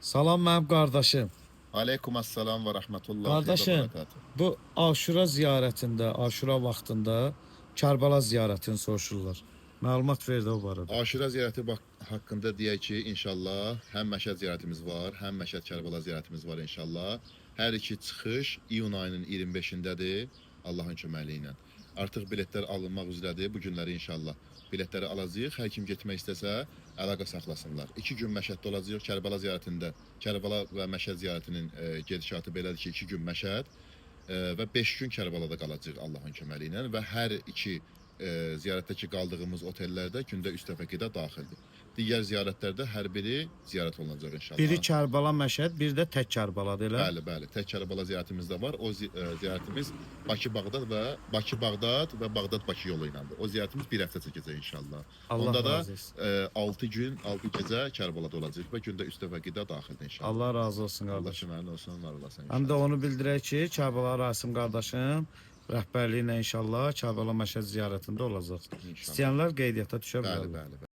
Salam mənim qardaşım. Aleykum əssalam və rəhmətullahi və Qardaşım, bərəkatuhu. bu Aşura ziyarətində, Aşura vaxtında Kərbəla ziyarətini soruşurlar. Məlumat ver də o barədə. Aşura ziyarəti haqqında deyək ki, inşallah həm Məşəd ziyarətimiz var, həm Məşəd Kərbəla ziyarətimiz var inşallah. Hər iki çıxış iyun ayının 25-indədir Allahın köməkliyi ilə. Artıq biletlər alınmaq üzrədir. Bu günləri inşallah biletləri alacağıq. Hər kim getmək istəsə əlaqə saxlasınlar. 2 gün Məşəddə olacağıq Kərbəla ziyarətində. Kərbəla və Məşəd ziyarətinin gedişatı belədir ki, 2 gün Məşəd və 5 gün Kərbəlada qalacağıq Allahın köməkliyi ilə və hər iki ziyarətdəki qaldığımız otellərdə gündə 3 dəfə qida daxildir. Digər ziyarətlərdə hər biri ziyarət olunacaq inşallah. Biri Kərbəla Məşəd, bir də tək Kərbəladır elə. Bəli, bəli. Tək Kərbəla ziyarətimiz də var. O ziyarətimiz Bakı-Bağdad və Bakı-Bağdad və Bağdad-Bakı yolu ilədir. O ziyarətimiz bir həftə çəkəcək inşallah. Allah Onda da razı olsun. 6 gün, 6 gecə Kərbəlada olacağıq və gündə 3 dəfə qida daxildir inşallah. Allah razı olsun Allah qardaşım. köməyin olsun, var olasın Həm də inşallah. onu bildirək ki, Kərbəla Rasim qardaşım rəhbərliyi ilə inşallah Kərbəla Məşəd ziyarətində olacaq. İnşallah. İstəyənlər qeydiyyata düşə Bəli, bilərlər. bəli.